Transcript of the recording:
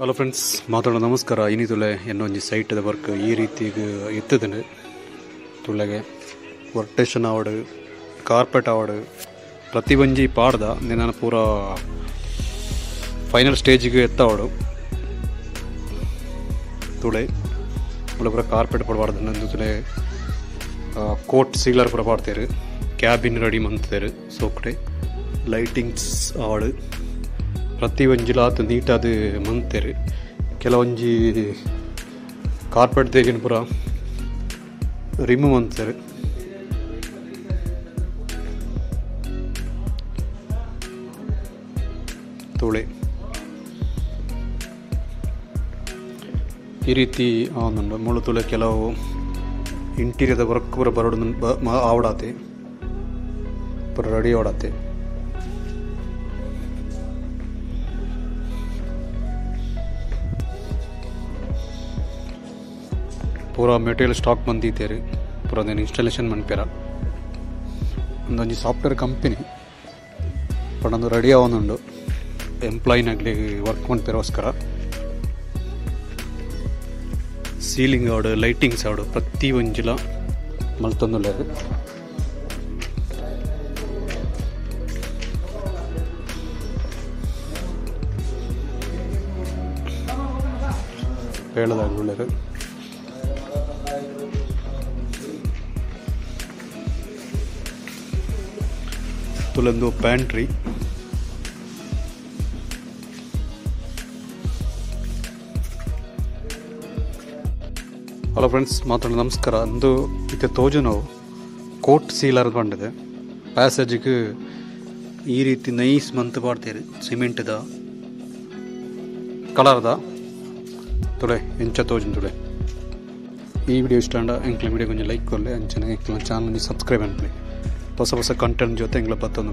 Hello friends, ಮಾತಾಡೋ ನಮಸ್ಕಾರ. ಇನಿ ತುಲೆ ಎನ್ನೊಂಜಿ ಸೈಟ್ದ ವರ್ಕ್ ಈ ರೀತಿಗೆ ಇತ್ತದನು. ತುಲೆಗೆ ವರ್ಟೇಷನ್ ಆವಡು, ಕಾರ್ಪೆಟ್ ಆವಡು, ಪ್ರತಿ ಒಂಜಿ ಪಾಡ್ದ ನಿನ್ನ ಪೂರ ಫೈನಲ್ ಸ್ಟೇಜಿಗೆ ಎತ್ತಾವಡು. ತುಳೆ ಪೂರ ಕಾರ್ಪೆಟ್ ಪಡಬಾರ್ದು ನಂದು ತುಲೆ ಕೋಟ್ ಸೀಲರ್ ಪೂರ ಪಾಡ್ತೇರು, ಕ್ಯಾಬಿನ್ ರೆಡಿ ಮಂತೇರು, ಸೋಕಡೆ ಲೈಟಿಂಗ್ಸ್ ಆವಡು, ಪ್ರತಿ ಒಂಜಿಲಾತ್ ನೀಟಾದ ಮಂತೇರು. ಕೆಲವೊಂಜಿ ಕಾರ್ಪೆಟ್ ದೇಗಿನ ಪೂರ ರಿಮೂವ್ ಅಂತಾರೆ. ತುಳೆ ಈ ರೀತಿ ಆವೊಂದುಂಡು. ಮೂಲು ತುಳೆ ಕೆಲವು ಇಂಟೀರಿಯರ್ದ ವರ್ಕ್ ಪೂರ ಬರೋಡು ಆವಡಾತೆ, ಪೂರ ರೆಡಿ ಆವಡಾತೆ. ಪೂರ ಮೆಟೀರಿಯಲ್ ಸ್ಟಾಕ್ ಬಂದಿದ್ದೇರು, ಪೂರ ಅದೇನು ಇನ್ಸ್ಟಾಲೇಷನ್ ಮನ್ಪೇರ. ಒಂದೊಂಜಿ ಸಾಫ್ಟ್ವೇರ್ ಕಂಪನಿ ಪಂಡೊಂದು ರೆಡಿ ಆವೊಂದುಂಡು ಎಂಪ್ಲಾಯಿನಾಗ್ಲಿ ವರ್ಕ್ ಮನ್ಪೇರೋಸ್ಕರ. ಸೀಲಿಂಗ್ ಆವಡು, ಲೈಟಿಂಗ್ಸ್ ಆವಡು, ಪ್ರತಿ ಒಂಜಿಲ ಮಲ್ತೊಂದುಲ್ಲೆರ್. ಬೇಳದಾಗುಲ್ಲೆರ್. ತುಲಂದು pantry. Hello friends, ಮಾತಾಡೋ ನಮಸ್ಕಾರ. ಅಂದು ಇತ್ತೆ ತೋಜುನವು ಕೋಟ್ ಸೀಲರ್ ಬಂದಿದೆ. ಪ್ಯಾಸೇಜಿಗೆ ಈ ರೀತಿ ನೈಸ್ ಮಂತ್ ಪಾಡ್ತೇರು, ಸಿಮೆಂಟ್ದ ಕಲರ್ದ ತುಳೆ ಎಂಚ ತೋಜುನ್ ತುಳೆ. ಈ ವಿಡಿಯೋ ಇಷ್ಟ ಅಂಡ ಎಂಕ್ಲ ವಿಡಿಯೋ ಕೊಂಚ ಲೈಕ್ ಕೊರ್ಲೆ, ಅಂಚನೆ ಎಂಕ್ಲ ಚಾನಲ್ ಸಬ್ಸ್ಕ್ರೈಬ್ ಅನ್ಪಲೆ. ಹೊಸ ಹೊಸ ಕಂಟೆಂಟ್ ಜೊತೆ ಎಂಕ್ಲ ಬತ್ತೊಂದು.